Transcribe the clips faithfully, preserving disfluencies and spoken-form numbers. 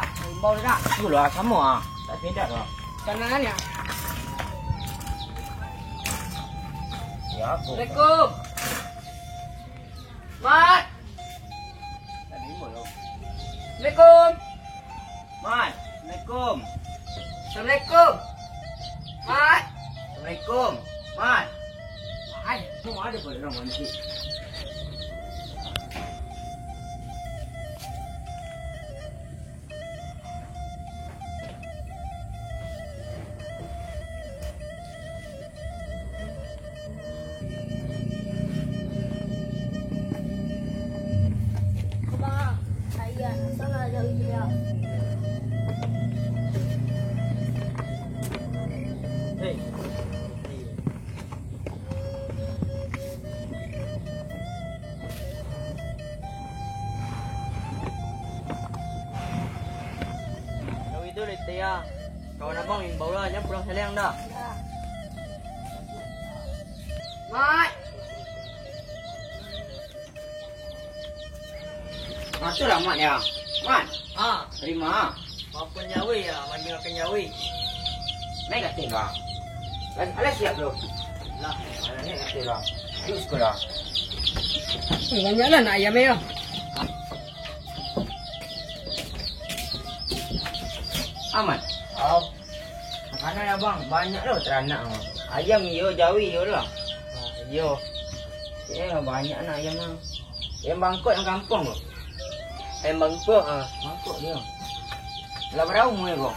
Imbau dah. Itulah, samo ah. Tak beda lah. Kanan ya. Ya, aku. Assalamualaikum. Mat. Assalamualaikum. Mat. Assalamualaikum. Assalamualaikum. Mat. Assalamualaikum. Mat. Ai, kok ada pada orang mandi? Kalau itu dari Tia, kawan abang imbau lah, jangan pulang saliang dah. Mat. Masuklah, Mat, ya. Mat. Ha. Terima. Makan jawi ya, mandi makan jawi. Naik kat bang. Alah, alah siap tu. Lah, alah naik kat bang. Yuk sekolah. Eh, banyaklah nak ayam ya. Amat. Au. Makanan abang, banyak lo taranak, Bang. Ayam iyo, jawi iyo lah. Ah, iyo. Eh, banyak nak ayam, Bang. Ayam bangkok nan kampuang ko. Ayam bangkok, ah. Bangkok dio. Lah bara umua ko?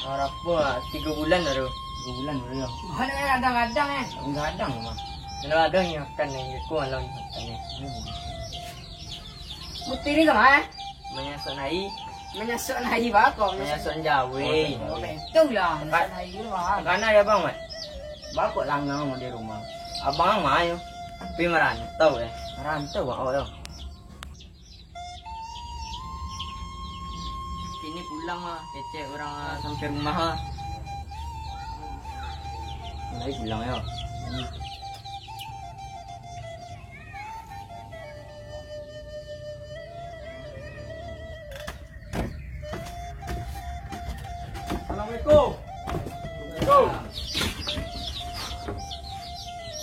Bara, ah, tigo bulan baru. Tigo bulan baru, yo. Mana gadang-gadang, eh? Gadang, Bang. Kalau ada yang makan, yang ikut malam ni makan, eh. Hmm. Putih ni kama, eh? Manyasok nai. Manyasok nai bako? Manyasok jawi. Oh, itu lah. Manyasok nai tu, Bang. Kana ya, Bang, Mat? Bako langang di rumah. Abang mah yo. Tapi marantau, eh. Marantau, Bang, awak yo. Kini pulang lah, kecek urang lah, sampai rumah lah. Lai pulang yo. Hmm. Assalamualaikum. Assalamualaikum.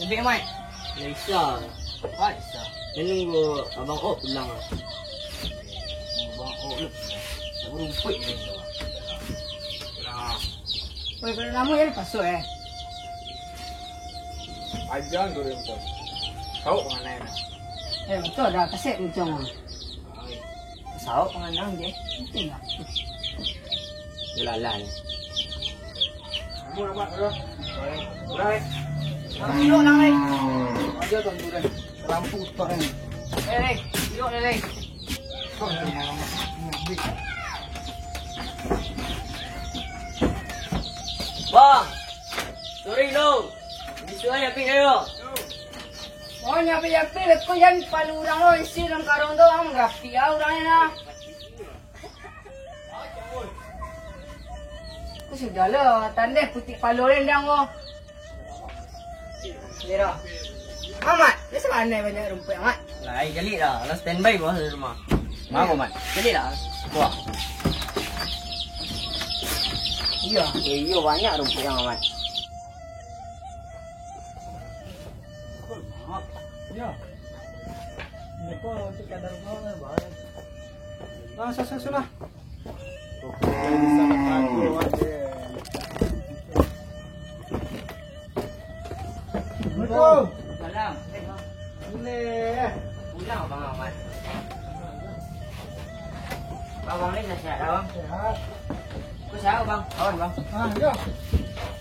Ubek, Mat. Ya, Isa. Ah, Isa. Dia nunggu Abang Ok pulang lah. Abang Ok lu. Tak berumput je. Nah. Oi, kalau lama ya, pasok, eh. Aja tu dia betul. Tahu pengenai nak. Eh, betul dah. Kasih kencang. Sauk pangandang je. Penting lah. Yo lah, lah, lah. Kamu nampak tu? Lai. Lai. Kamu duduk lah, Lai. Aja tuan tu, Lai. Lampu utak ni. Eh, Lai. Duduk lah, Lai. Kau ni nama. Bang. Sorry, lo. Bisu aja, Pik, ayo. Oh, nyapi-nyapi leko jan palu urang lo isi dalam karung tu, ang rapi ah urang ni nah. Ko sudah lo, tandeh putik palu ni dang ko. Kiro. Amat, biaso aneh banyak rumpuik, Amat. Lai, jalik lah. Lah standby bawah di rumah. Mako, Mat? Jalik lah. Wah. Iyo. Eh, iyo, banyak rumpuik yang, Amat. Ya. Ini kok untuk kadar rumah, Bang. Ah, sudah, sudah, sudah. Assalamualaikum. Salam. Boleh. Pulang, Bang Ahmad. Bang, Bang ni sehat, Bang? Sehat. Kau siapa, Bang? Kawan, Bang? Ah, ya.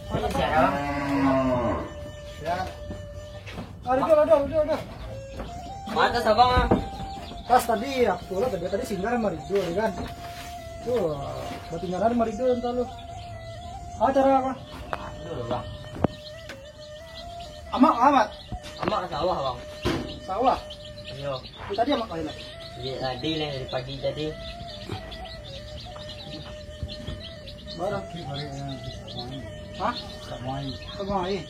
Kau sehat, Bang? Sehat. Ah, duduk, duduk, duduk, duduk. Mata sabang ah. Pas tadi, aku lah tadi, tadi singgah sama Ridho, ya kan? Tuh, batinggalan sama Ridho, entah lu. Acara apa? Aduh, Bang. Amak, Amak. Amak sawah, Bang. Sawah? Iyo. Itu tadi Amak kau lah. Iya, tadi lah, dari pagi tadi. Barang ki, barang yang. Hah? Tak main. Tak main.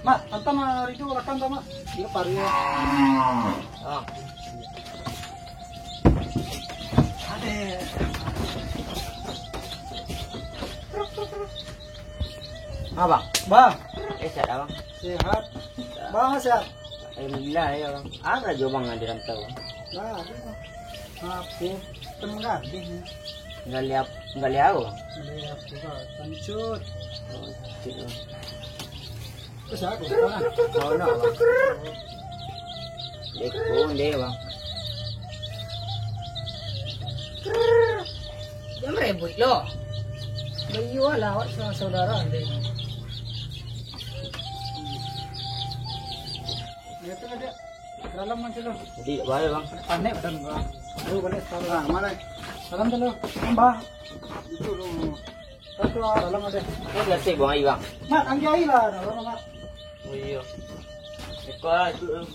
Mak, antam hari tu rakam tak, Mak? Dia paru. Ah. Ada Abang. Bah. Eh, sehat, Abang? Sehat. Bang, sehat? Alhamdulillah, ya, Bang. Apa aja, Bang, ada rantau, Bang? Nah, ada, Bang. Apa? Temen gadih, ya. Gali ap-, gali apa, Bang? Gali apa, Bang? Pancut. Oh, pancut, Bang. Terus apa? Kau nak, Bang? Lekong deh, Bang. Jangan ribut lo. Bayu lah awak sama saudara deh. Dia tu ada dalam macam tu. Jadi, tak boleh, Bang. Panik badan gua. Ayo balik sekolah. Nah, mana? Dalam tu lo. Tambah. Itu lo. Satu lah, dalam ada. Ini biasa buang air, Bang. Mak, ambil air lah, dalam, Mak. Oh, iya. Ekor lah, itu, em.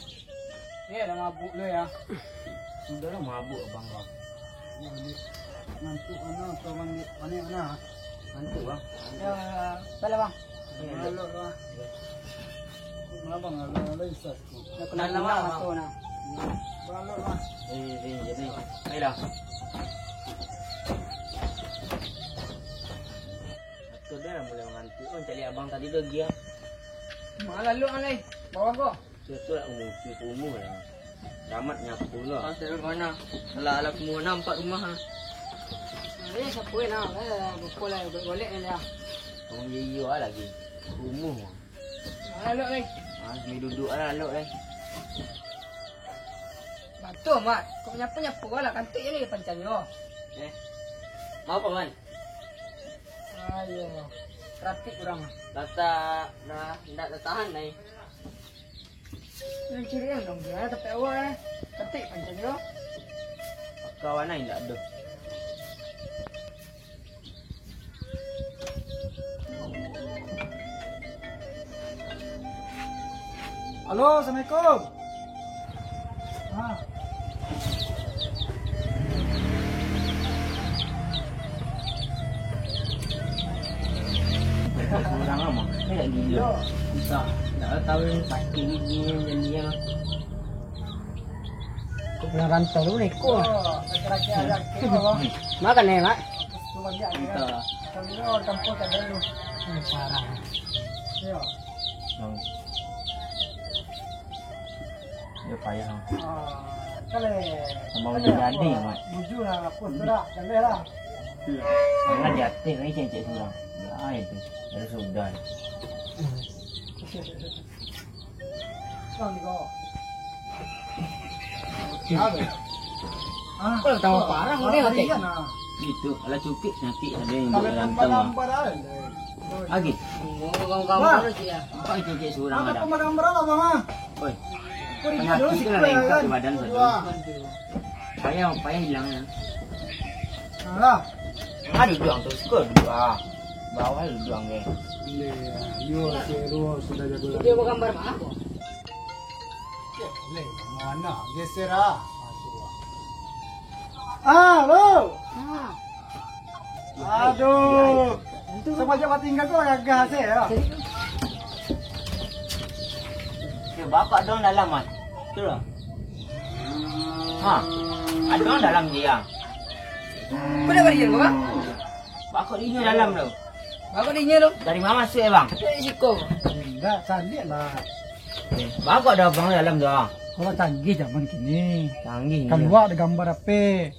Ni ada mabuk lo ya. Sudah lah mabuk, Abang, Bang. Ngantuk mana, kau mandi, mandi mana? Ngantuk, Bang. Ya, balik, Bang. Balik, Bang. Abang, abang, abang, Isas. Dah kenal lah, Bang. Balik, Bang. Eh, eh, jadi. Ayolah. Aku dah mulai mengantuk, oh, cari abang tadi tu lagi, ah. Mana lu, Alai? Bawah kau? Tu, tu lah, umur, umur lah. Selamat nyapu lah. Ah, terus mana? Alah, alah, semua nampak rumah, ah. Eh, siapa yang nak? Eh, bukul lah, golek-golek ni dah. Oh, iya, iya, ah, lagi. Umur. Mana Lok, eh? Ah, ni duduk lah, Lok, eh. Batua, Mat. Kau nyapu-nyapu lah, kantik je ni pancang ni, oh. Eh. Mau apa, Man? Ayo. Rapik urang. Rasa dah indak tatahan, eh. Yang ciri yang dong dia, tapi awak, eh. Kantik pancang ni, oh. Kawan, eh, indak ada. Halo, assalamualaikum. Ah. Surang lah, Mak. Saya gila. Yo. Susah. Ndak tahu yang sakit ni, ni, ni, ni, ni. Kok pernah rantau tu, Mak? Oh, laki-laki ada aktif, Bang. Makan, eh, Mak? Bagus tu, banyak, ya. Entah. Kalau dulu orang kampung tak ada dulu. Hmm, parah. Yo. Bang. Dia payah, Bang. Ah, kalau abang kalau jadi, apa, Mak. Bujur lah, apa, serak, jaleh lah. Iya. Karena di atas ni cek-cek surang. Ya, itu. Ada sudah. Bang, di bawah. Oke. Apa? Ah, kau tahu parah, udah, oke. Iya, nah. Itu, alah cupik, sakit, ada yang buat rantau, ah. Lagi? Gambar-gambar aja ya. Apa itu, cek surang ada? Apa gambar-gambar lah, Bang, ah? Oi. Kau di sini dulu, penyakit tu lah, kan? Lengkap di badan satu. Wah. Payah, payah hilang, ya. Alah. Ah, duduk ang tu, suka duduk, ah. Bawah duduk ang, eh. Iya, iya. Yo, si Ruh sudah jago lagi. Dia gambar mana, kok? Leh, mana? Geser, ah. Masuk, ah. Ah, lo. Ah. Aduh. Itu. Semenjak batinggal tu gagah se, ya. Jadi, ya, bapak dong dalam, Mat. Betul lah. Ha. Ada orang dalam dia. Kau dah balik, Bang? Bakok di inyo dalam tu. Bakok di inyo tu? Dari mana masuk, eh, Bang? Dari siko. Enggak, cantik lah. Eh, bakok ada abang dalam tu, ah. Kalau canggih zaman kini. Canggih, iya. Keluar ada gambar apa?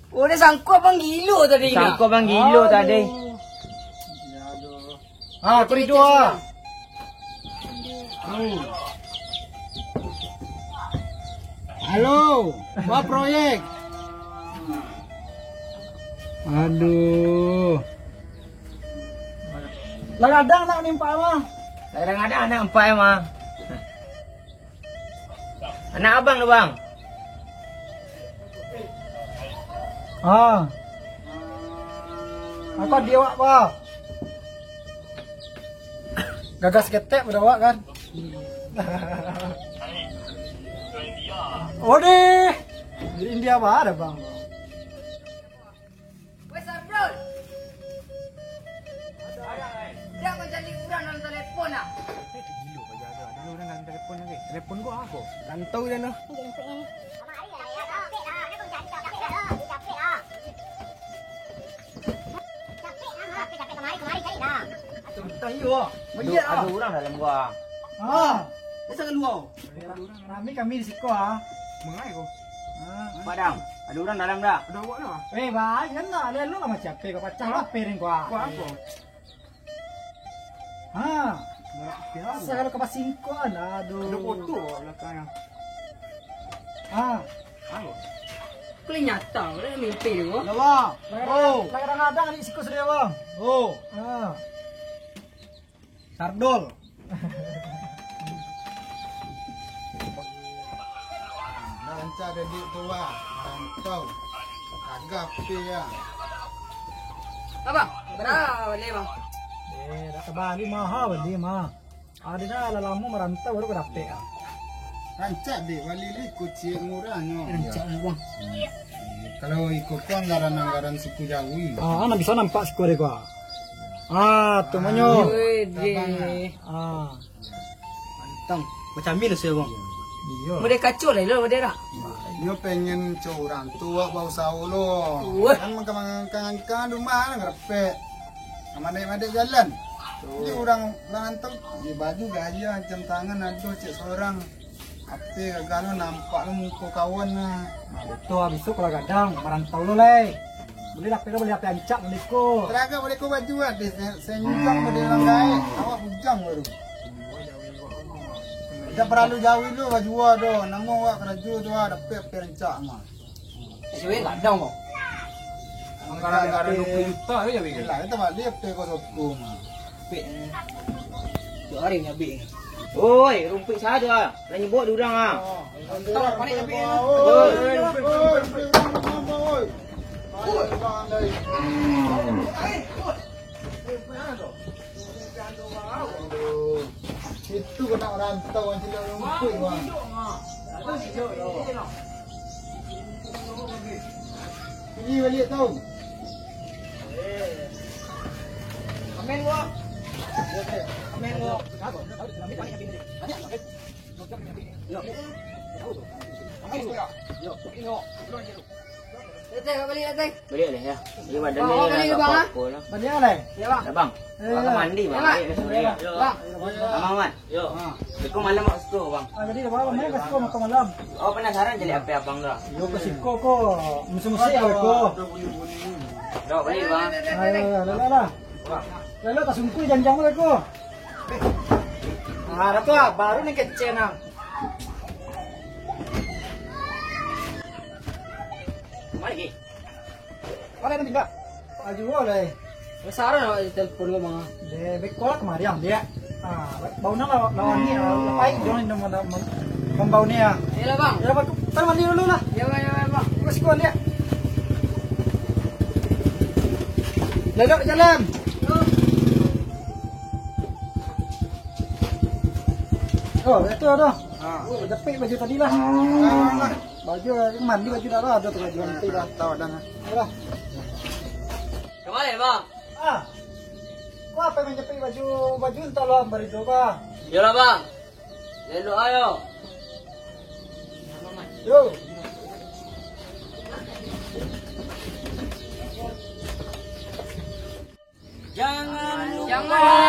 Oh, dia sangko abang gilo tadi, nak? Sangko abang gilo tadi. Aduh. Ya, aduh. Ah, aku rindu, ah. Hmm. Halo, buat proyek. Aduh. Lah gadang nak nimpak mah. Kadang-kadang nak empat mah. Anak abang tu, Bang. Ah. Apa dia awak, Bang? Gagas ketek pada awak, kan? Oh, deh. Dari India apa ada, Bang? Weh, Sarbrol! Dak mancari urang dalam telepon, ah? Eh, gilo, Pak Jaga. Ada urang dalam telepon lagi. Telepon gua apa? Rantau dia, noh. Abang, ari lah, ya, capek lah. Kenapa kau capek, capek lah? Capek lah. Yo, ado, ado urang dalam gua. Ah, biasa kalua. Rami kami di siko, ah. Mangai ko? Ah. Padang, ado urang dalam dak? Ado awak dah. Eh, bah, jangan lah. Lalu lah macam apa kau pacah lah piring gua. Kau apa? Ha. Asal kalau ka basingkuan, aduh. Ada foto belakangnya. Ha. Ayo. Kau nyata, kau mimpi tu. Lah, bang. Oh. Lah kadang-kadang di siko sudah, bang. Oh. Ha. Sardol. Nah, rancak ada duit tu, wah. Rantau. Agak api ya. Abang, berapa beli, bang? Eh, dak tabali mahal beli mah. Ada dah lah lama merantau baru ka dapek ah. Rancak dek bali li kuciak murahnyo. Rancak lah, bang. Kalau iko ko anggaran-anggaran suku Jawi. Ah, nak bisa nampak suku dek ko. Ah, tu manyo. Wih, deh. Ah. Mantang. Macam ni lah saya, bang. Iya. Model kacau lah, lo model dah. Nyo pengen cak urang tu, wak bausaho lo. Wah. Kan mangkang-mangkang rumah lah ngarepek. Madek-madek jalan. Jadi urang, urang rantau, ya, baju gaya, jam tangan ado, cek sorang. Ape gagah lo, nampak lo muko kawan nah. Nah, betul, besok kalau gadang, marantau lo lai. Bali hape lo, bali hape ancak bali ko. Taraga bali ko baju ah, deh, se-, senyum bali urang gaek, awak bujang baru. Dak paralu jauh lo baju ah doh, namo awak karajo tu ah, dapek hape ancak mah. Cewek gadang, bang. Anggaran-anggaran dua puluh juta saja, Bang. Lah, itu balik P kosong satu mah. Pik, eh. Dua hari ni habis. Oi, rumpik saja. Lah nyebok di urang ah. Oh, panik habis. Oi, oi, rumpik, rumpik, rumpik, rumpik, oi. Oi. Aduh. Itu kena rantau yang tidak rumput, bang. Ini balik tau. Amin, bang. Amin, bang. Baliak lah, ya. Baliak lah, ya. Bang, baliak lah, bang, ah. Baliak lah. Ya, bang. Abang, abang mandi, bang. Ya, bang. Baliak lah, sore, ya. Bang. Abang, Mat. Yo. Ha. Beko malam awak siko, bang. Ah, jadi dah malam, main ka siko makan malam. Awak panasaran caliak ape abang tu? Yo, ka siko ko. Musik-musik lah ko. Yo, baliak, bang. Ayo, ayo, ayo, ayo. Lalu tasungkui janjang tu ko. Ah, dah tu ah, baru ni kecil nah. Mari. Mana yang tinggal? Aduh, lah. Saran awak telepon ko, bang. Deh, beko lah kamari, ang, dia. Ah, bau nang lawan, lawan ni, ah, lepai, jangan mem-, mem-, membau ni, ah. Iyalah, bang. Ya, bang, kan mandi dulu lah. Ya, bang, ya, bang. Terus kuat, dia. Duduk jalan. Oh, itu dah. Ah. Jepit baju tadi lah. Ah. Baju, mandi baju dah lah, ada tu baju nanti dah. Tahu dah. Alah. Kamari, bang? Ah. Ko ape manjepit baju, baju entah lo ambar itu, bang. Iyolah, bang. Elok ayo. Yo. Jangan lupa.